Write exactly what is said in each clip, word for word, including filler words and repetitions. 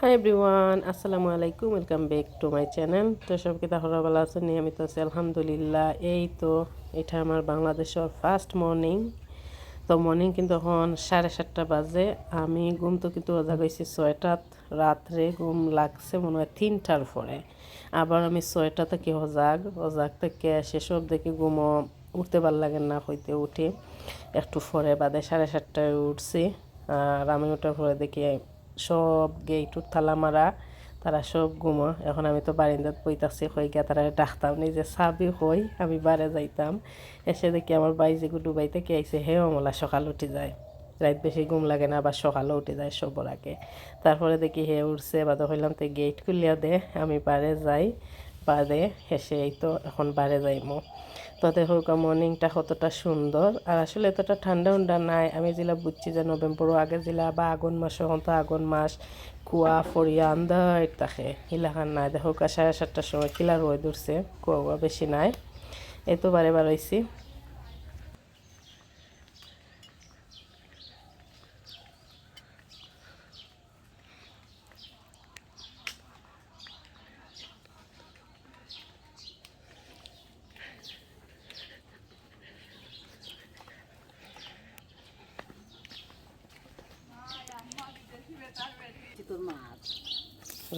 Hi everyone, আসসালামু আলাইকুম, welcome back to my channel। তো সব কিতা খবর, ভালা আছইন নি? আমি তো আছি আলহামদুলিল্লাহ। এই তো, এটা আমার বাংলাদেশর first morning। তো morning কিন্তু এখন সাড়ে সাতটা বাজে। আমি ঘুম তো কিন্তু অজাগ অইছি ছয়টাত, রাত্রে ঘুম লাগছে মনে হয় তিনটার পরে। আবার আমি ছয়টা থাকি অজাগ, অজাগ থাকি শেষ অবধি দেখি ঘুমো উঠতে ভালা লাগে না, হইতে উঠি একটু পরে বাদে সাড়ে সাতটায় উঠছি। আর আমি উঠার পরে দেখি সব গেইটর তালা মারা, তারা সব ঘুমো। এখন আমি তো বারিন্দাত বই থাকছি, কই গিয়া তারা ডাকতাম নি যে চাবি কই, আমি বারে যাইতাম। এসে দেখি আমার ভাই যে দুবাই থাকি আইছে, হেও মলা সকাল উঠি যায়, রাইত বেশি ঘুম লাগে না, আবার সকালও উঠি যায় সবর আগে। তারপরে দেখি হে উঠছে, বাদে কইলাম, "তে গেইট খুলিয়া দে, আমি বারে যাই।" বাদে হেসে এই তো এখন বারে যাইমু। তো দেখউক্কা morningটা কতটা সুন্দর, আর আসলে এতটা ঠান্ডা উন্ডা নাই। আমি যেলা বুঝছি যে নভেম্বরও আগে যেলা বা আগুন মাস, এখন তো আগুন মাস, কুয়া ফড়িয়া আন্দাইর থাকে, ইলাখান নাই। দেখউক্কা সাড়ে সাতটার সময় কিলা রইদ উঠছে, কুয়া উয়া বেশি নাই, এই তো বারে বার অইছি।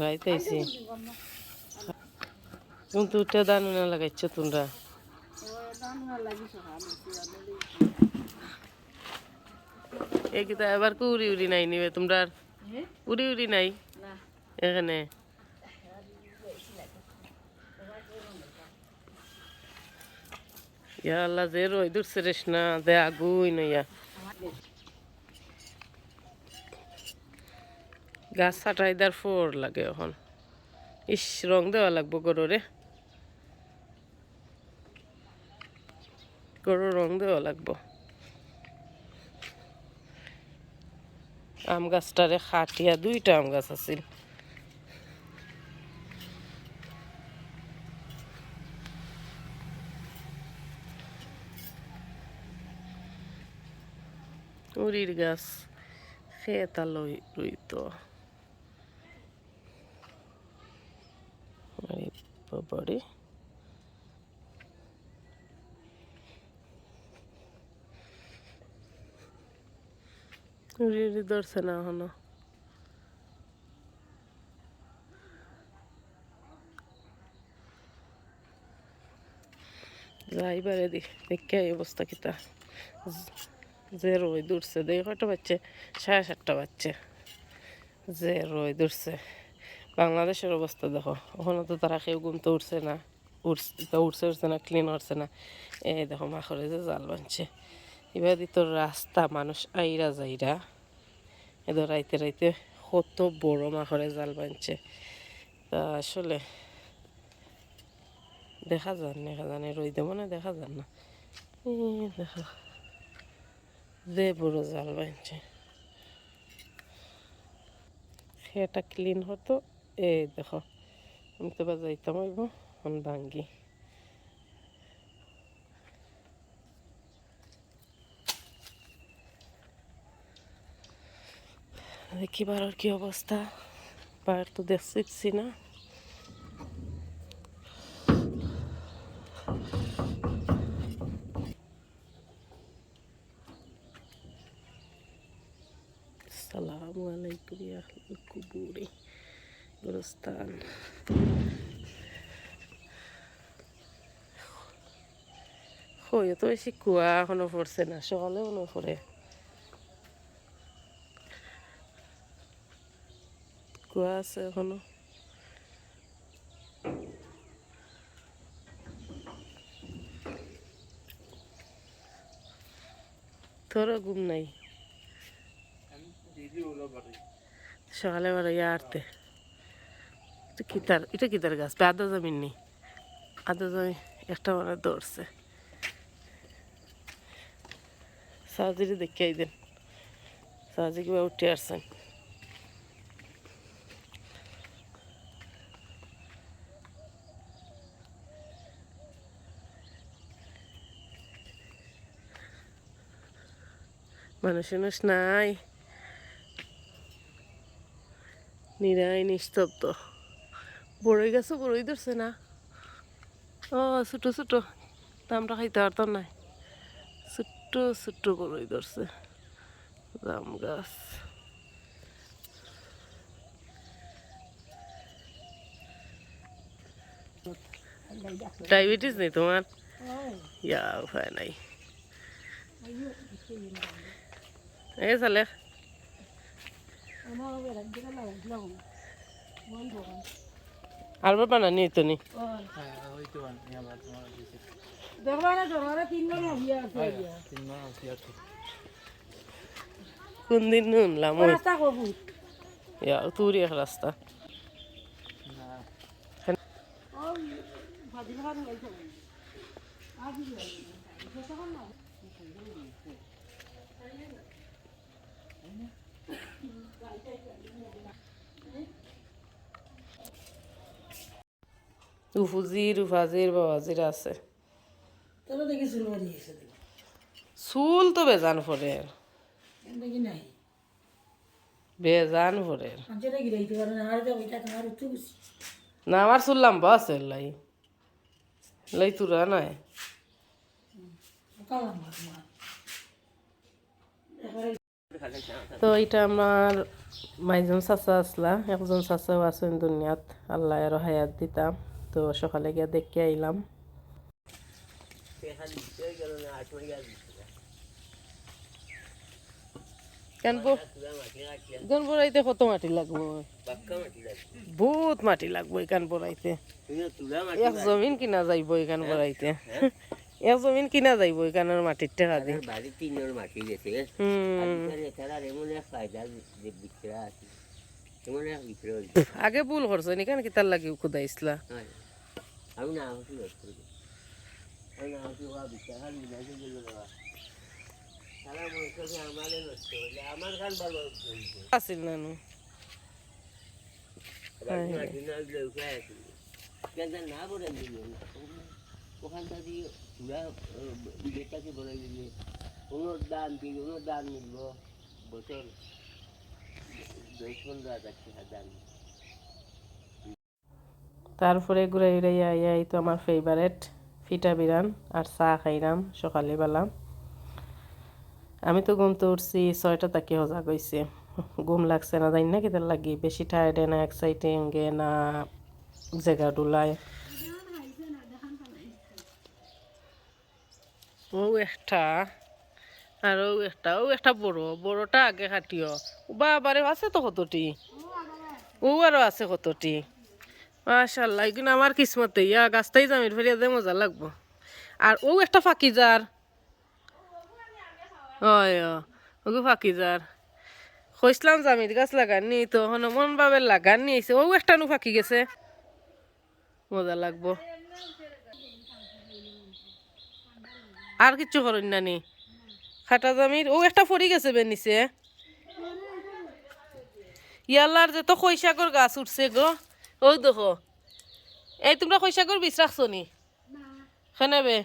রাইত আইছি। কিন্তু উঠে ধান উনা লাগাইছো তোমরা? এ কিতা এবার কু উড়ি উড়ি নাই নিবে তোমরা? উড়ি উড়ি নাই এখানে? ইয়া আল্লাহ, যে রইদ উঠছে রে সোনা, যে আগুন ইয়া। গাছ ছাটাই দেওয়ার পর লাগে এখন। ইস, রং দেওয়া লাগবো ঘররে। ঘরো রং দেওয়া লাগবো। আম গাছটারে কাটিয়া, দুইটা আম গাছ আছিল। উরির গাছ খেতা লই রইতো। আরে বাবারে। উড়ি উড়ি ধরছে না এখনো। যাই বারে দি, দেখি এই অবস্থা কিতা। যে রইদ উঠছে, দেখি কয়টা বাজছে, সাড়ে সাতটা বাজছে। যে রইদ উঠছে। বাংলাদেশর অবস্থা দেখো, ওখানো তো তারা কেউ ঘুম তো উঠছে না, উঠছে, তো উঠছে, উঠছে না, clean করছে না। এই দেখো, মাখরে যে জাল বানছে, ইবাদি তো রাস্তা মানুষ আইরা যাইরা। এ তো রাইতে রাইতে কত বড় মাখরে জাল বানছে। তা আসলে দেখা যার না, দেখা যার না, রইদে মনে দেখা যার না। এই দেখো, যে বড় জাল বানছে। সেটা clean হতো। এই দেখো, আমি তো বা যাইতাম অইব, এখন ভাঙ্গি। দেখি বারোর কি অবস্থা, বার তো দেখছি না। আসসালামু আলাইকুম ইয়া আহলাল কুবুরি, গোরস্থান। কই, অত বেশি কুয়া এখনো পড়ছে না, সকালে মনে পড়ে। কুয়া আছে এখনো। তোরও ঘুম নাই? সকালে বারোই আটতে। এটা কিতার, এটা কিতার গাছ? আদা জমিন নি? আদা জমি একটা মানে ধরছে। সাজিরে দেখে আইদেন। সাজি কিবা উঠে আসছেন। মানুষ উনুষ নাই। নিরাই নিস্তব্ধ। বড়ই গাছও বড়ই ধরছে না। ও, ছোট ছোট। তো আমরা খাইতে পারতাম না। ছোট ছোট বড়ই ধরছে। জাম গাছ। ডায়াবেটিস নেই তোমার? ইয়া, উপায় নাই। এ সালে। আরবার বানানি হইতো নি। কোন দিন নুনলাম ওই। ইয়া, তুরি এক রাস্তা। উফুজির, উফাজির, বাবাজির আছে। তোরা দেখি চুল বাড়ি গেছে দেখি। চুল তো বেজান পড়ের। এর দেখি নাই। বেজান পড়ের। আচ্ছা, এটা গিরাইতে পারে না, আর যাবো, এটা তোমার উঠতে বুঝি। না, আমার চুল লম্বা আছে, লাই। লাই তুরা নাই। ওটা লম্বা তোমার। তো এটা আমার মাইজন চাচা আছলা, একজন চাচাও আছইন দুনিয়াত, আল্লায় আরো হায়াত দিতা। তো সকালে গিয়া দেখি আইলাম। কান ব-, কান বড়াইতে কত মাটি লাগবো? বহুত মাটি লাগবো এই কান বড়াইতে। এক জমিন কিনা যাইবো এই কান বড়াইতে। এক জমিন কিনা যাইবো এই কানর মাটির টেকা দি। বাড়ি টিনর মাটি গেছে। হুম। আজিকালি তারা এমন এক ফায়দা যে বিচরা আছে। এমন এক বিচরা হইছে। আগে ভুল করছো, নি কান কিতার লাগি খুদাইছলা? হয়। আমি না হসি নষ্ট হইছে। আমি না হসি ওয়া বিচরা খালি না গেল বাবা। সারা মনে করে আমারে নষ্ট হইলে আমার কান ভালো হইছে। আছিল নানু। রাজু হ্যাঁ। মাটি না দিলে উপায় আছে। কেন না বলে দিল না। ওখানটা দিয়ে পুরা, আহ, বিলেটটাকে বলে দিলে কোনো দাম কি, কোনো দাম মিলবো? বছর দশ পনেরো হাজার টাকা দাম। তারপরে ঘুরাই ঘুরাই আইয়া এই তো আমার ফেভারেট ফিটা বিরান আর চা খাইলাম সকালবেলা। আমি তো ঘুম তো উঠছি ছয়টা থাকি হজাগ হইছে, ঘুম লাগছে না, জানি না কিতার লাগি, বেশি টায়ার্ডে না, এক্সাইটিংয়ে না, জেগা ডুলায়। ও একটা, আর ও একটা, ও একটা বড়, বড়টা আগে কাটিও। ও বাবারে, আছে তো কতটি। ও আরো আছে কতটি। মাশাআল্লাহ, এগুন আমার কিসমতে, ইয়া গাছটাই জামির ফেরিয়া যে মজা লাগবো। আর ও একটা ফাকি যার। হয়, অ, ওগু ফাকি যার। কইছলাম জামির গাছ লাগানি, তো হনো মন ভাবে লাগানি আইছে। ও একটা নু ফাকি গেছে। মজা লাগবো। আর কিচ্ছু করইন না নি? খাটা জামির, ও একটা ফড়ি গেছে বে নিচে। ইয়াল্লার যে তো কইশাকর গাছ উঠছে গো। ও দেখো। এই তুমরা কইশাকর বীজ রাখছো নি? কেনে বে?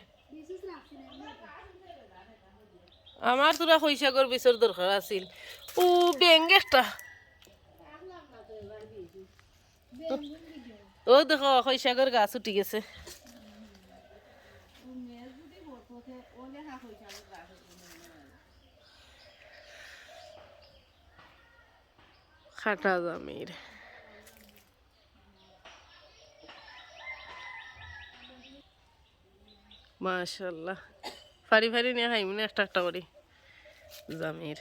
আমার তোরা কইশাকর বীজর দরকার আছিল। ও বেঙ্গ একটা। ও দেখো, কইশাকর গাছ উঠি গেছে। খাটা জামির। মাশাআল্লাহ। ফাড়ি ফাড়ি নিয়া খাইমু নে একটা একটা করি জামির।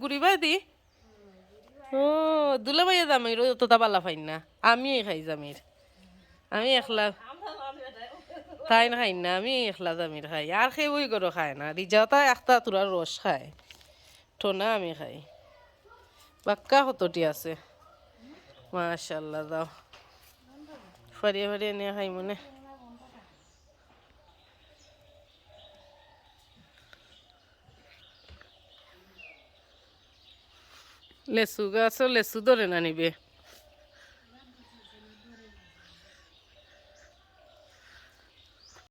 গুড়ি বাই দি? ও, দুলাভাইয়ে জামির অততা বালা পাইন না। আমি খাই জামির। আমি একলা, তাইন খাইন না, আমি একলা জামির খাই। আর কেউই ঘরো খায় না। রিজাতা একটা তুরার রস খায়। ঠোনা আমি খাই। বাক্কা কতটি আছে। মাশাআল্লাহ, যাও। ফাড়িয়া ফাড়িয়া নিয়া খাইমু নে। লেচু গাছো লেচু ধরে না নি বে।